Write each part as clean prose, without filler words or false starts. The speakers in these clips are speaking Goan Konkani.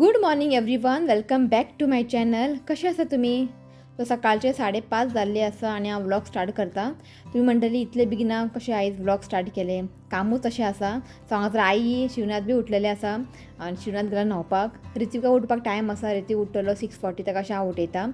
Good morning everyone, welcome back to my channel. कशें आसा तुमी? सो सकाळचे 5:30 जाल्ले आसा आनी हांव व्लॉग स्टार्ट करता. तुमी म्हणटली इतले बेगिना कशें आयज व्लॉग स्टार्ट केले, कामूच तशें आसा. सो हांगासर आई शिवनाथ बी उठलेले आसा आनी शिवनाथ गेला न्हांवपाक. रितिका उठपाक टायम आसा, रितीक उठतलो 6:40, ताका अशें हांव उठयता.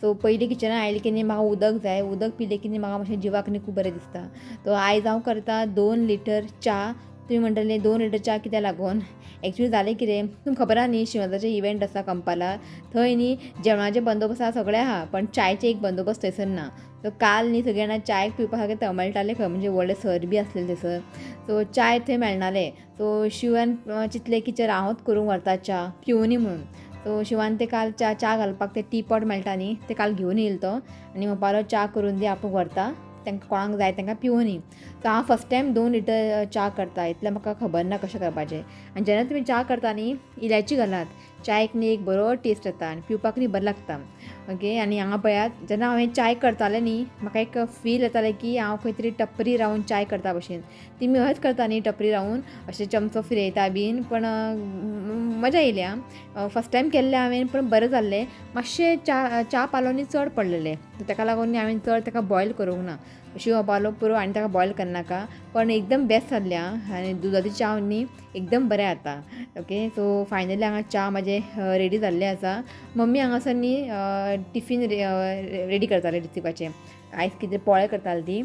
सो पयलीं किचनान आयलें की न्ही म्हाका उदक जाय, उदक पिलें की न्ही म्हाका मातशें जिवाक न्ही खूब बरें दिसता. सो आयज हांव करता 2 लिटर च्या. तुमी म्हणटले 2 लिटर च्या कित्याक लागून? एक्चुली जालें कितें तुमकां खबर आहा न्ही, शिवनाथाचें इव्हेंट आसा कंपाला, थंय न्ही जेवणाचे बंदोबस्त आसा सगळें आहा, पण चायचें एक बंदोबस्त थंयसर ना. सो काल न्ही सगळीं जाणां चाय पिवपा सारकें तळमळटाले खंय, म्हणजे व्हडले सर बी आसलेले थंयसर. सो चाय थंय मेळनाले. सो शिवान चिंतलें की चल हांवूच करूंक व्हरता च्या पिवनी म्हणून. सो शिवान ते काल च्या घालपाक ते टी पॉट मेळटा न्ही ते काल घेवन येयलो तो आनी म्हणपाक लागलो च्या करून दी, आपूण व्हरता, तांकां कोणाक जाय तांकां पिवनी. सो हांव फर्स्ट टायम 2 लिटर च्या करता, इतलें म्हाका खबर ना कशें करपाचें. आनी जेन्ना तुमी च्या करता न्ही इलायची घालात, च्यायक न्ही एक बरो टेस्ट येता आनी पिवपाक न्ही बरें लागता. ओके, आनी हांगा पळयात जेन्ना हांवें चाय करतालें न्ही म्हाका एक फील येतालें की हांव खंय तरी टपरी रावन चाय करता भशेन. ती हयच करता न्ही टपरी रावन अशें चमचो फिरयता बीन, पण मजा येयली आं. फर्स्ट टायम केल्लें हांवें पण बरें जाल्लें. मातशें च्या पालो न्ही चड पडलेलें, ताका लागून न्ही हांवें चड ताका बॉयल करूंक ना. शिव पालो पुरो आनी ताका बॉयल करनाका, पण एकदम बेस्ट जाल्लें आं. आनी दुदाची च्या न्ही एकदम बरें जाता. ओके, सो फायनली हांगा च्या म्हाजें रेडी जाल्लें आसा. मम्मी हांगासर न्ही टिफीन रेडी करताले ऋतिकाचें, आयज कितें पोळे करताली ती.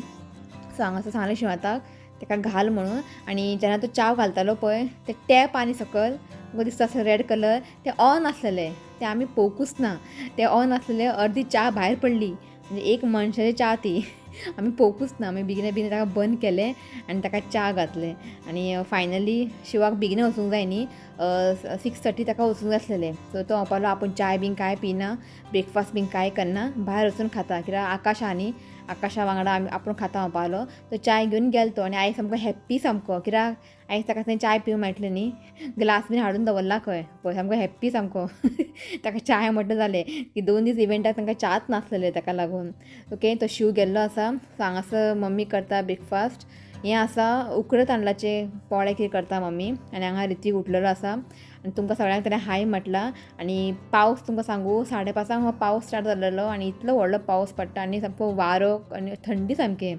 सो हांगासर सांगलें शिवाताक ताका घाल म्हणून. आनी जेन्ना तो च्या घालतालो पळय ते टॅप आनी सकयल तुमकां दिसता आसता रेड कलर, ते ऑन आसलेले, ते आमी पळोवंकूच ना. ते ऑन आसलेले, अर्दी च्या भायर पडली, म्हणजे एक मनशाची च्या ती आमी पळोवंकूच ना. आमी बेगिना बेगीन ताका बंद केलें आनी ताका च्या घातलें. आनी फायनली शिवाक बेगीन वचूंक जाय न्ही, 6:30 ताका वचूंक जाय आसलेलें. सो तो म्हणपाक लागलो आपूण चाय बीन कांय पिना, ब्रेकफास्ट बीन कांय करना, भायर वचून खाता, कित्याक आकाश आहा न्ही, आकाशा वांगडा आमी आपूण खाता म्हणपाक लागलो. तो चाय घेवन गेलो तो आनी आयज सामको हॅप्पी सामको, कित्याक आयज ताका थंय चाय पिवंक मेळटलें न्ही, ग्लास बीन हाडून दवरला खंय, पळय सामको हॅप्पी सामको. ताका चाय म्हटलें जालें की 2 दीस इव्हेंटाक तांकां च्याच नासलेले ताका लागून. ओके, तो शिव गेल्लो आसा. सो हांगासर मम्मी करता ब्रेकफास्ट. हें आसा उकडे तांदळाचे पोळे कितें करता मम्मी. आनी हांगा ऋतिक उठलेलो आसा आनी तुमकां सगळ्यांक ताणें हाय म्हटलां. आनी पावस तुमकां सांगू 5:30 हो पावस स्टार्ट जालेलो आनी इतलो व्हडलो पावस पडटा आनी सामको वारो आनी थंडी सामकी.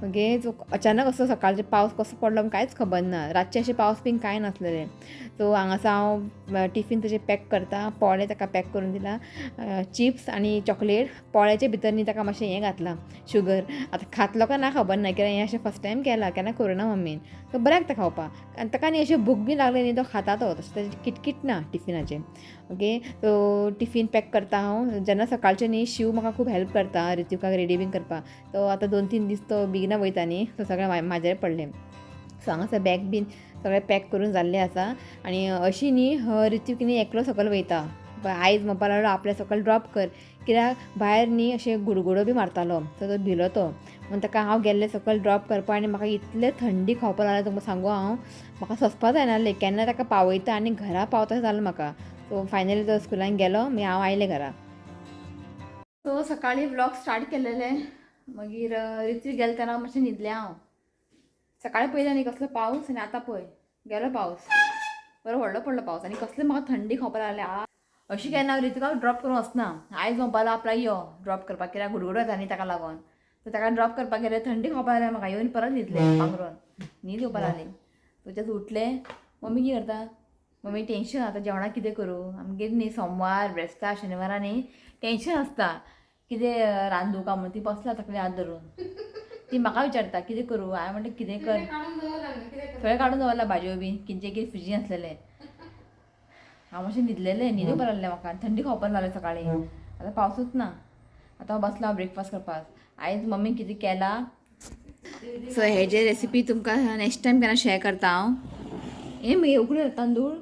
ओके, सो अचानक असो सकाळचो पावस कसो पडलो कांयच खबर ना, रातचे अशें पावस बीन कांय नासलेलें. सो हांगासर हांव टिफीन तशें पॅक करता, पोळे ताका पॅक करून दिला, चिप्स आनी चॉकलेट. पोळ्याचे भितर न्ही ताका मातशें हें घातलां शुगर, आतां खातलो काय ना खबर ना, कित्याक हें अशें फर्स्ट टायम केलां, केन्ना करूं ना मम्मीन. सो बरें लागता खावपाक आनी ताका न्ही अशें भूक बी लागली न्ही तो खाता, तो तशें ताजें किटकीट ना टिफिनाचें. ओके, सो टिफीन पॅक करता हांव. जेन्ना सकाळचें न्ही शिव म्हाका खूब हेल्प करता ऋतिकाक रेडी बीन करपाक. तो आतां 2-3 दीस तो बेगिना वयता न्ही, सो सगळें म्हाजेर पडलें. सो हांगासर बॅग बीन सगळें पॅक करून जाल्लें आसा. आनी अशी न्ही ऋतिक न्ही एकलो सकयल वयता, आयज म्हणपाक लागलो आपल्या सकयल ड्रॉप कर, कित्याक भायर न्ही अशें गुडगुडो बी मारतालो, सो तो भिलो तो म्हणून ताका हांव गेल्लें सकयल ड्रॉप करपाक. आनी म्हाका इतलें थंडी खावपाक लागलें तुमकां सांगू हांव, म्हाका सोंसपा जायना आसलें, केन्ना ताका पावयता आनी घरा पावता जालें म्हाका. सो फायनली तो स्कुलान गेलो, मागीर हांव आयलें घरा. सो सकाळीं व्लॉग स्टार्ट केलेलें, मागीर ऋत्विक गेलें तेन्ना मातशें न्हिदलें हांव. सकाळीं पळयलें न्ही कसलो पावस, आनी आतां पळय गेलो पावस, बरो व्हडलो पडलो पावस आनी कसलें म्हाका थंडी खावपाक लागलें. अशी केन्ना हांव ऋतिकाक ड्रॉप करूंक वचना, आयज म्हणपाक लागलो आपल्याक यो ड्रॉप करपाक, कित्याक गुडगुडो येता न्ही ताका लागून. सो ताका ड्रॉप करपाक गेलें, थंडी खावपाक लागलें म्हाका, येवन परत न्हिदलें पांगरून, न्हीद येवपाक लागली. तुज्याच उठलें, मम्मी कितें करता, मम्मी टेंशन आतां जेवणाक कितें करूं, आमगेर न्ही सोमवार बेस्तार शनिवारा न्ही टेंशन आसता कितें रांदूं काय म्हणून. ती बसला तकली हात धरून, ती म्हाका विचारता कितें करूं, हांवें म्हणलें कितें कर, सगळें काडून दवरलां भाजयो बीन कितें कितें फ्रिजीन आसलेलें. हांव मातशें न्हिदलेलें, न्हीद येवपाक लागलें म्हाका, थंडी खावपाक लागलें सकाळीं. आतां पावसूच ना, आतां हांव बसलां ब्रेकफास्ट करपाक. आयज मम्मी कितें केलां, सो हेजे रेसिपी तुमकां नेक्स्ट टायम केन्ना शेअर करता हांव. हें मागीर उकडे तांदूळ,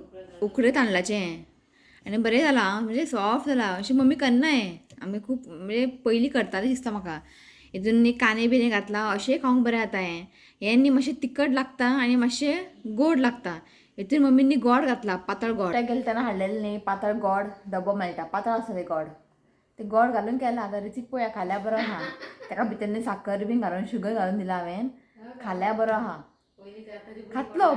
उकडे तांदळाचें आनी बरें जालां, म्हणजे सॉफ्ट जालां. अशें मम्मी करनाय, आमी खूब म्हणजे पयलीं करताली दिसता म्हाका. हितून न्ही कांदे बिने घातला, अशें खावंक बरें जाता. हें हें न्ही मातशें तिखट लागता आनी मातशें गोड लागता. हितून मम्मीन न्ही गोड घातला, पातळ गोड गेलें तेन्ना हाडलेलें न्ही पातळ गोड डबो मेळटा, पातळ आसता तें गोड, तें गोड घालून केलां. आतां ऋतिक पळया खाल्यार बरो आहा, ताका भितर न्ही साकर बीन घालून शुगर घालून दिला हांवें, खाल्यार बरो आहा. खातलो,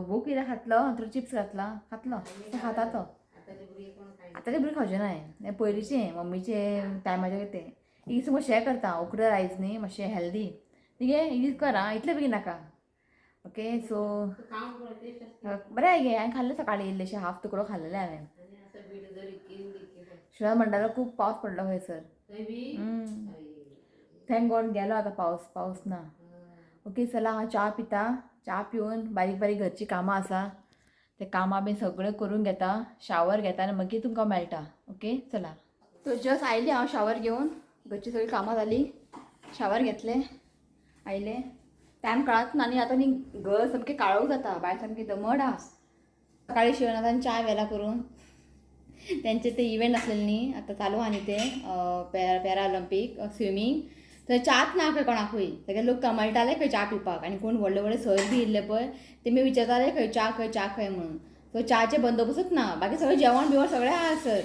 भूक कितें खातलो, तर चिप्स घातला खातलो, तो खाता तो. आतांचे भुरगीं खावचें ना हें पयलींचें मम्मीचे टायमाचें तें एक दीस तुमकां शेअर करता उकडो रायस न्ही मातशें हेल्दी गे एक दीस कर आं इतलें बेगीन नाका. ओके सो बरें गे हांवें खाल्लें सकाळीं इल्लेशें हाफ तुकडो खाल्लेलें हांवें. शिवाय म्हणटालो खूब पावस पडलो खंय सर. Thank God गेलो आतां पावस, पावस ना. ओके चला हांव च्या पिता. च्या पिवन बारीक बारीक घरचीं कामां आसा ते कामां बीन सगळें करून घेता, शावर घेता आनी मागीर तुमकां मेळटा. ओके चला. सो जस्ट आयली हांव शावर घेवन, घरची सगळीं कामां जालीं, शावर घेतलें, आयलें. टायम कळत ना आनी आतां न्ही घर सामकें काळोख जाता, भायर सामकें दमट आहा. सकाळीं शिवनाथान च्या व्हेला करून, तेंचे ते इव्हेंट आसलेले न्ही आतां चालू आहा न्ही ते पॅरा ऑलिंपीक स्विमींग, थंय च्याच ना खंय कोणाकूय. सगळे लोक कमळटाले खंय च्या पिवपाक आनी कोण व्हडले व्हडले सर बी येयल्ले पळय ते विचारताले खंय च्या खंय च्या खंय म्हणून. सो च्याचे बंदोबस्तच ना, बाकी सगळें जेवण बिवण सगळें आहा सर,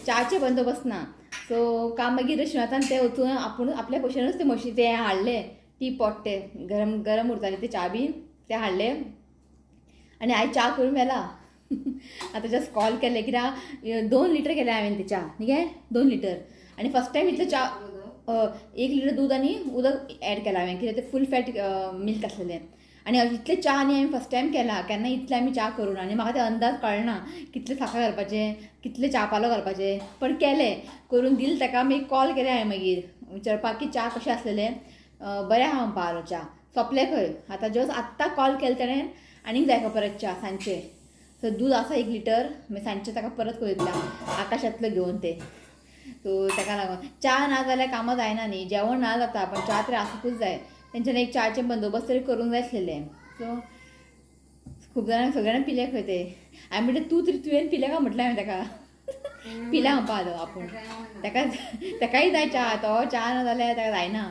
च्याचे बंदोबस्त ना. सो काम मागीर शिवनाथान ते वचून आपूण आपल्या पयशानूच ते मशी ते हाडले, टी पॉट ते गरम गरम उरताले ते च्या बीन ते हाडले आनी हांवें च्या करून व्हेला. आतां जस्ट कॉल केलें कित्याक 2 लिटर केले हांवें ते च्या न्ही गे, 2 लिटर. आनी फर्स्ट टायम इतलें च्या 1 लिटर दूद आनी उदक एड केलां हांवें कित्याक तें फूल फॅट मिल्क आसलेलें. आनी इतलें च्या न्ही हांवें फर्स्ट टायम केला, केन्ना इतलें आमी च्या करूं आनी म्हाका ते अंदाज कळना कितले साखर घालपाचें, कितले च्या पालो घालपाचें, पण केलें करून दिलें ताका. मागीर कॉल केलें हांवें मागीर विचारपाक की च्या कशें आसलेलें, बरें आहा म्हणपा लागलो च्या सोंपलें खंय. आतां जस्ट आत्तां कॉल केलें तेणें आनीक जाय खंय परत च्या सांजचें. सो दूद आसा 1 लिटर, मागीर सांजचें ताका परत करून दितलें आकाशांतलो घेवन तें. सो ताका लागून च्या ना जाल्यार कामां जायना न्ही, जेवण ना जाता पण च्या तरी आसूंकूच जाय. तेंच्यांनी एक च्याचे बंदोबस्त तरी करूंक जाय आसलेलें. सो खूब जाणांक सगळ्यांनी पिले खंय ते. हांवें म्हटलें तूं तरी तुवें पिले काय म्हटलें हांवें ताका, पिला म्हणपा लागलो आपूण. ताका ताकाय जाय च्या, तो च्या ना जाल्यार ताका जायना.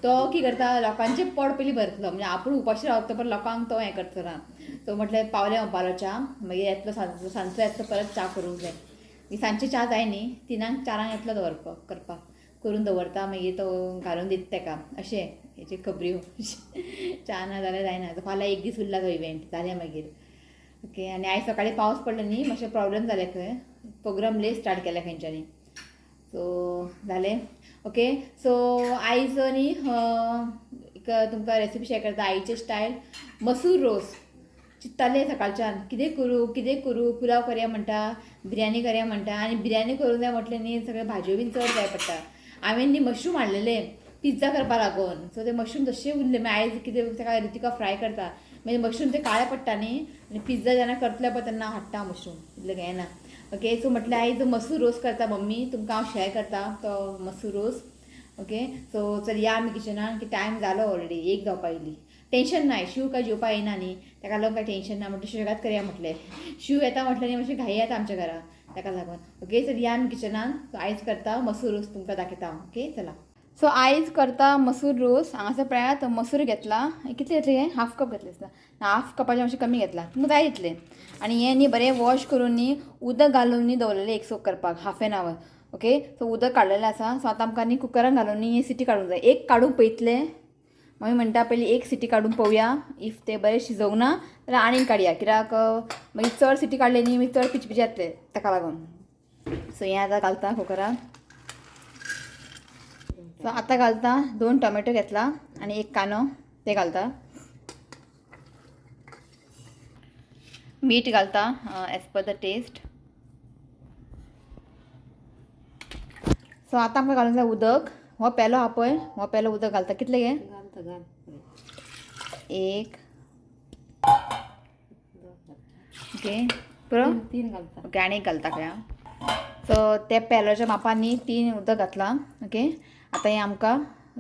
तो कितें करता लोकांचें पोट पयलीं भरतलो, म्हणजे आपूण उपाशी रावतलो पण लोकांक तो हें करतलो ना. सो म्हटलें पावलें म्हणपा लागलो च्या, मागीर येतलो सांजचो, सांजचो येतलो परत च्या करूंक जाय. मागीर सांजची च्या जाय न्ही, 3-4 येतलो दवरपाक करपाक करून दवरता, मागीर तो घालून दिता ताका. अशें हेची खबऱ्यो. च्या ना जाल्यार जायना. फाल्यां एक दीस उरला तो इव्हेंट जालें मागीर. ओके आनी आयज सकाळीं पावस पडलो न्ही, मातशें प्रॉब्लम जालें खंय, प्रोग्राम लेट स्टार्ट केले खंयच्यांनी. सो जालें. ओके सो आयज न्ही एक तुमकां रेसिपी शेअर करता, आईचे स्टायल मसूर रोस. चिंत्तालें सकाळच्यान कितें करूं कितें करूं, पुलाव करया म्हणटा, बिरयानी करया म्हणटा. आनी बिरयानी करूंक जाय म्हटलें न्ही सगळें भाजयो बीन चड जाय पडटा. हांवें न्ही मशरूम हाडलेले पिझ्झा करपा लागून, सो ते मशरूम तशे उरले. मागीर आयज कितें ताका रितिका फ्राय करता, मागीर मशरूम ते काळे पडटा न्ही, आनी पिझ्झा जेन्ना करतले पळय तेन्ना हाडटा मशरूम, इतलें कांय ना. ओके सो म्हटलें आयज मसूर रोस करता मम्मी, तुमकां हांव शेअर करता तो मसूर रोस. ओके सो चल या आमी किचनान, की टायम जालो ऑलरेडी, 1 जावपा येयली. टेंशन ना, शिव काय जेवपा येयना न्ही, ताका लागून काय टेंशन ना. म्हटलें सुशेगाद करया म्हटलें, शिव येता म्हटलें न्ही मातशें घाई येता आमच्या घरा, ताका लागून. ओके चल या आमी किचनान. सो आयज करता मसूर रोस, तुमकां दाखयता हांव. ओके चला. सो आयज करता मसूर रोस. हांगासर पळयात मसूर घेतला, कितले घेतले हे, हाफ कप घेतले दिसता, हाफ कपाचे मातशें कमी घेतला, तुमकां जाय तितले. आनी हें न्ही बरें वॉश करून न्ही उदक घालून न्ही दवरलेलें एक सोक करपाक half an hour. Okay so उदक काडलेलें आसा. सो आतां आमकां न्ही कुकरान घालून न्ही सिटी काडूंक जाय. एक काडूंक पळयतलें, मागीर म्हणटा पयलीं एक सिटी काडून पळोवया, if ते बरें शिजोवंक ना जाल्यार आनीक काडया, कित्याक मागीर चड सिटी काडले न्ही मागीर चड पिचपिचे जातले, ताका लागून. सो हें आतां घालता कुकरान. सो आतां घालता 2 टोमॅटो घेतला आनी 1 कांदो ते घालता, मीठ घालता as per the taste. So आतां आमकां घालूंक जाय उदक. हो पेलो आहा पळय, हो पेलो उदक घालता. कितलें गे? 1. ओके पुरो, 3 घालता. ओके आनी एक घालता खंय. सो ते पेलोच्या मापान न्ही 3 उदक घातलां. ओके आतां हें आमकां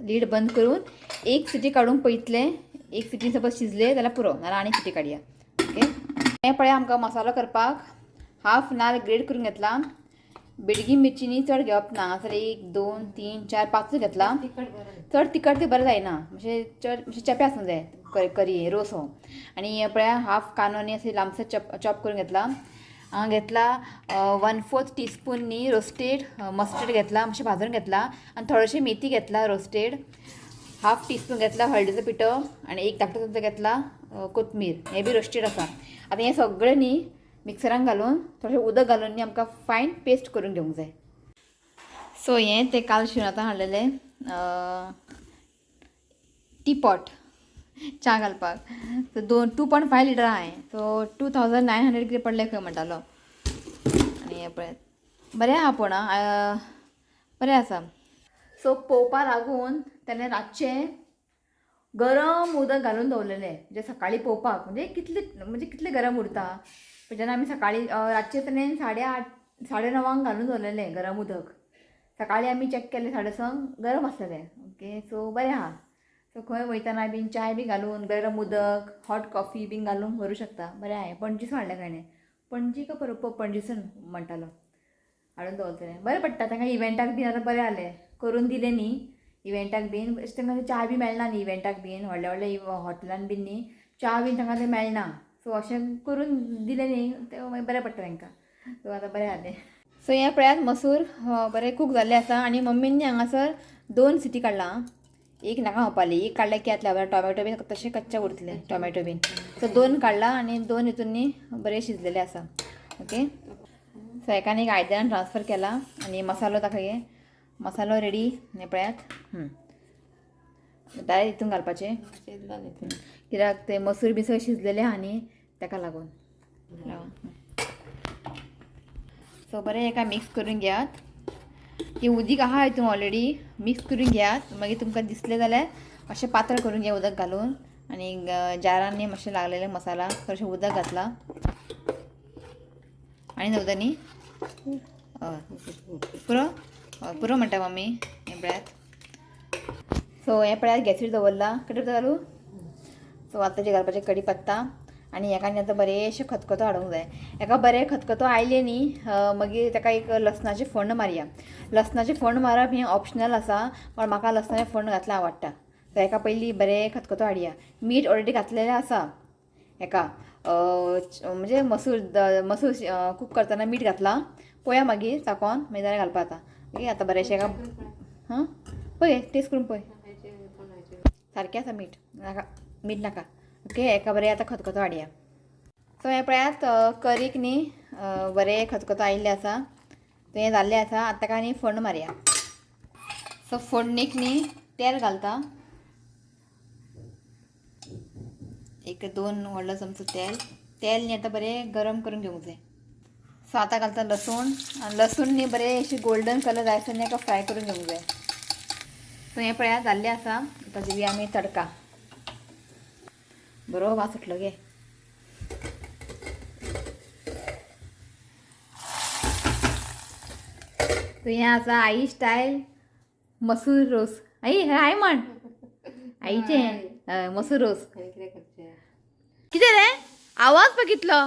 लीड बंद करून 1 सिटी काडूंक पळयतलें. 1 सिटी सपोज शिजले जाल्यार पुरो, नाल्यार आनी सिटी काडया. ओके हें पळय आमकां मसालो करपाक हाफ नाल्ल ग्रेड करून घेतला. बेडगी मिरची न्ही चड घेवप ना, हांगासर 1 2 3 4 5 घेतला. चड तिखट ते बरें जायना, मातशें चड मातशें चेपें आसूंक जाय करी रोस हो. आनी हें पळया हाफ कांदो न्ही अशें लांबसो चॉप करून घेतला. हांगा घेतला 1/4 टीस्पून न्ही रोस्टेड मस्टर्ड घेतला, मातशें भाजून घेतला. आनी थोडेशें मेथी घेतला रोस्टेड. हाफ टीस्पून घेतला हळदीचो पिठो आनी 1 धाकटो चमचो घेतला कोथमीर, हें बी रोस्टेड आसा. आतां हें सगळें न्ही मिक्सरान घालून थोडें उदक घालून न्ही आमकां फायन पेस्ट करून घेवंक जाय. सो हें तें काल शिवनाथान हाडलेलें टीपॉट च्या घालपाक. सो 2.5 लिटर आहा हें. सो 2900 कितें पडलें खंय म्हणटालो. आनी हें पळयात बरें आहा पूण बरें आसा. सो पोवपा लागून तेणें रातचें गरम उदक घालून दवरलेलें, म्हणजे सकाळीं पोवपाक म्हणजे कितलें गरम उरता. पण जेन्ना आमी सकाळीं रातचें तेणें 8:30 9:30 घालून दवरलेलें गरम उदक. सकाळीं आमी चॅक केलें 6:30 गरम आसलेलें. ओके, सो बरें आहा. सो खंय वयतना बीन चाय बी घालून गरम उदक हॉट कॉफी बीन घालून व्हरूं शकता. बरें आहा. पणजीसून हाडलें ताणें, पणजी का पणजीसून म्हणटालो हाडून दवरतलें. बरें पडटा तांकां इव्हेंटाक बीन. आतां बरें जालें करून दिलें न्ही इव्हेंटाक बीन. अशें तांकां च्या बी मेळना न्ही इव्हेंटाक बीन, व्हडल्या व्हडल्या हॉटेलान बीन न्ही च्या बीन तांकां तें मेळना. सो अशें करून दिलें न्ही तें मागीर बरें पडटा तांकां. सो आतां बरें जालें. सो हें पळयात मसूर बरें कूक जाल्लें आसा. आनी मम्मीन न्ही हांगासर 2 सिटी काडला, एक नाका म्हणपाली, एक काडल्या की जातलें, टोमॅटो बीन तशें कच्चे उरतले टोमॅटो बीन. सो 2 काडला आनी 2 हितून न्ही बरें शिजलेलें आसा. ओके, सो एकान एक आयदनान ट्रान्सफर केला आनी मसालो ताका हे मसालो रेडी. हें पळयात डायरेक्ट हितून घालपाचें कित्याक ते मसूर बी सगळें शिजलेले आहा न्ही ताका लागून. सो बरें एका मिक्स करून घेयात. ती उदीक आहा हितून ऑलरेडी मिक्स करून घेयात. मागीर तुमकां दिसलें जाल्यार मातशें पातळ करून घेया उदक घालून. आनी जारान न्ही मातशें लागलेलें मसाला थोडेशें उदक घातलां आनी नवदा न्ही हय पुरो पुरो म्हणटा मम्मी. हें पळयात. सो हें पळयात गॅसीर दवरला कडी घालूं. सो आतां जें घालपाचें कडी पत्ता. आनी हेका न्ही आतां बरेंशें खतखतो हाडूंक जाय. हेका बरें खतखतो आयलें न्ही मागीर ताका एक लसणाचें फोण्ण मारया. लसणाचें फोण्ण मारप हें ऑप्शनल आसा, पण म्हाका लसणाचें फोण्ण घातल्यार आवडटा. सो हेका पयलीं बरें खतखतो हाडया. मीठ ऑलरेडी घातलेलें आसा हेका, म्हणजे मसूर मसूर कूक करतना मीठ घातलां. पळया मागीर चाकोन मागीर जाल्यार घालपा आतां. ओके, आतां बरेंशें हेका हां पळय टेस्ट करून पळय सारकें आसा. मीठ नाका, मीठ नाका. ओके, हेका बरें आतां खतखतो हाडया. सो हें पळयात करीक न्ही बरें खतखतो आयिल्लें आसा. तें जाल्लें आसा. आतां ताका न्ही फोण्ण मारया. सो फोडणीक न्ही तेल घालता, 1 2 व्हडलो चमचो तेल. तेल न्ही आतां बरें गरम करून घेवंक जाय. सो आतां घालता लसूण. आनी लसूण न्ही बरें अशें गोल्डन कलर जायसर न्ही एका फ्राय करून घेवंक जाय. सो हें पळयात जाल्लें आसा. आतां दिवया आमी तडका. बरो वास सुटलो गे. सो हें आसा आई स्टायल मसूर रोस. आई हें आई म्हण आईचें मसूर रोस. कितें रे आवाज बघितलो.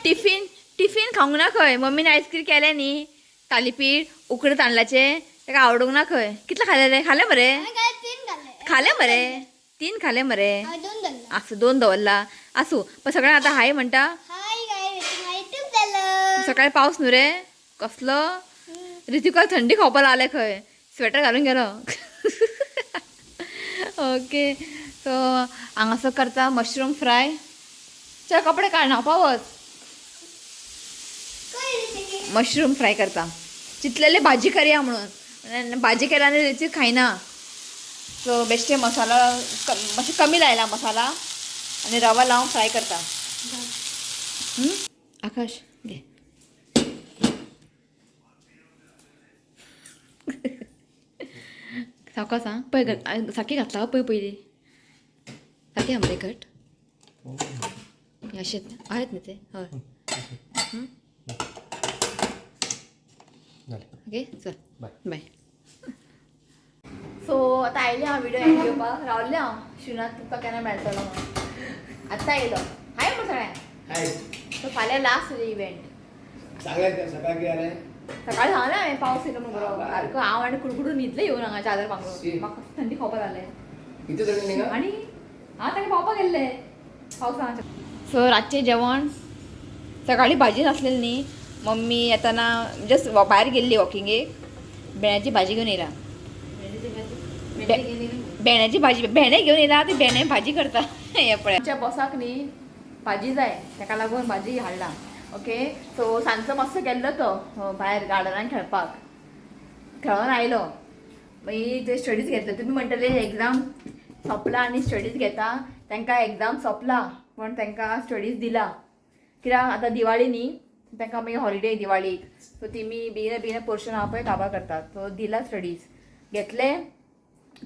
टिफिन टिफिन खावंक ना खंय. मम्मीन आयस्क्रीम केलें न्ही थालीपीठ उकडे तांदळाचें, ताका आवडूंक ना खंय. कितले खाले रे? खाले मरे, खाले मरे, 3 खाले मरे. आसूं 2 दवरला. आसूं पण सगळ्यांक आतां हाय म्हणटा. सकाळी पावस न्हू रे कसलो. ऋतिका थंडी खावपाक लागले खंय, स्वेटर घालून गेलो. ओके, सो हांगासर करता मशरूम फ्राय. चल कपडे काड न्हांवपा वच. मशरूम फ्राय करता. चितलेले भाजी करया म्हणून, भाजी केल्या आनी ऋतिक खायना. सो बेश्टे मसाला मातशें कमी लायला मसाला आनी रवा लावन फ्राय करता. आकाश घे. सावकास आं पळय सारकी घातला पळय पयलीं सारकें आहा मरे घट अशें आहेत न्ही ते. हय ओके चल बाय. सो आतां आयलें हांव व्हिडियो एंड घेवपाक रावलें हांव शिवनाथ तुमकां केन्ना मेळटलो म्हणून. आतां येयलो. हाय म्हण सगळ्यांक. सो फाल्यां लास्ट इव्हेंट. सकाळी सांगलें हांवें पावस येयलो म्हणून बरो सारको. हांव आनी कुडकुडून न्हिदलें येवन हांगा चादर पांगरून. म्हाका थंडी खावपाक जालें आनी हांव ताका पावपाक गेल्लें पावसान. सो रातचें जेवण सकाळी भाजी नासलेली न्ही. मम्मी येताना जस्ट भायर गेल्ली वॉकिंगेक, भेंड्याची भाजी घेवन येयला. भेंड्याची भाजी, भेंडे घेवन येयला, ती भेंडे भाजी करता. हें पळय आमच्या बॉसाक न्ही भाजी जाय, ताका लागून भाजी हाडला. ओके, सो सांजचो मातसो गेल्लो तो भायर गार्डनान खेळपाक, खेळोन आयलो. मागीर ते स्टडीज घेतले. तुमी म्हणटले एग्जाम सोंपला आनी स्टडीज घेता. तांकां एग्जाम सोंपला पण तांकां स्टडीज दिला, कित्याक आतां दिवाळी न्ही, तांकां मागीर हॉलिडे दिवाळीक. सो तेमी बेगीन बेगीन पोर्शन आहा पळय काबार करतात. सो दिला स्टडीज घेतले,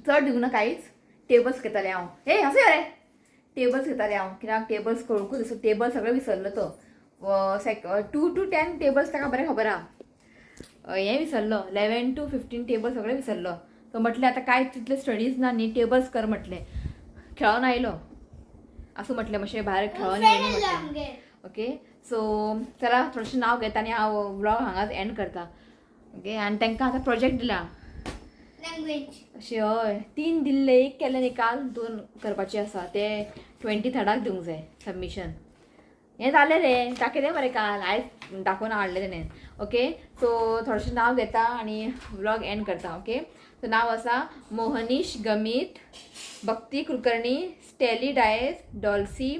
चड दिवंक ना कांयच. टेबल्स घेतालें हांव, हे आसा रे, टेबल्स घेतालें हांव, कित्याक टेबल्स कळूंकूच. टेबल सगळें विसरलो तो. सेक 2 to 10 tables ताका बरें खबर आहा, हें विसरलो, 11 to 15 table सगळें विसरलो. सो म्हटलें आतां कांय तितले स्टडीज ना न्ही, टेबल्स कर म्हटलें. खेळोन आयलो, आसूं म्हटलें, मातशें भायर खेळोन येयलें म्हटलें. ओके, सो चला, थोडेशें नांव घेता आनी हांव व्लॉग हांगाच एंड करता. ओके, आनी तांकां आतां प्रोजेक्ट दिला. लँग्वेज. अशें हय, तीन दिल्ले, एक केले न्ही काल, दोन करपाचे आसा. ते 23rd दिवंक जाय सबमिशन. हें जालें रे, दाखयलें मरे काल, आयज दाखोवन हाडलें तेणें. ओके, सो थोडेशें नांव घेता आनी व्लॉग एंड करता. ओके, सो नांव आसा मोहनीश गमीत, भक्ती कुलकर्णी, स्टेली डायस, डॉल्सी.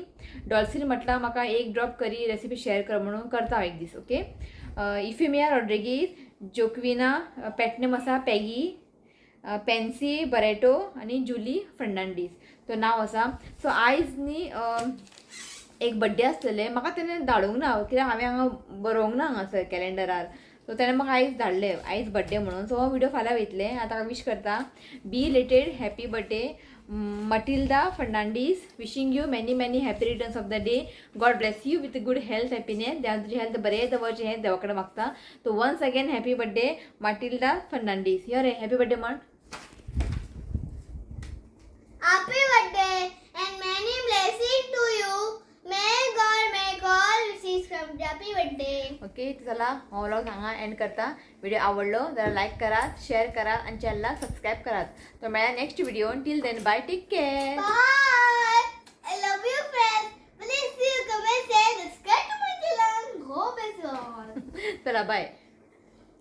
डॉल्सीन म्हटलां म्हाका एक ड्रॉप करी रेसिपी शेअर कर म्हणून, करता हांव एक दीस. ओके, इफिमिया रॉड्रिगीज, जोक्विना पेटनेम आसा पॅगी, पेन्सी बरेटो आनी जुली फर्नांडीस. तो नांव आसा. सो आयज न्ही एक बड्डे आसलेले, म्हाका तेणें धाडूंक ना, कित्याक हांवें हांगा बरोवंक ना हांगासर कॅलेंडरार. सो तेणें म्हाका आयज धाडलें, आयज बड्डे म्हणून. सो हो विडियो फाल्यां वयतले. आतां विश करता belated happy birthday Matilda Fernandes. Wishing you many many happy returns of the day. God bless you with good health, happiness. देवान तुजें हेल्थ बरें दवरचें हें देवा कडेन मागता. So once again happy birthday, Matilda Fernandes. यो रे, हॅपी बड्डे म्हण. Happy birthday and many blessings to you. May God make all wishes come true. Happy birthday. Okay, चला, हो व्लॉग हांगा एंड करता. व्हिडिओ आवडलो जाल्यार लायक करात, शेअर करात आणि चॅनलाक सबस्क्राईब करात. तर मेळ्या next video. Till then, bye, take care. Bye. I love you, friends. Please see you, comment, share, subscribe to my channel. Hope is all. चला, बाय.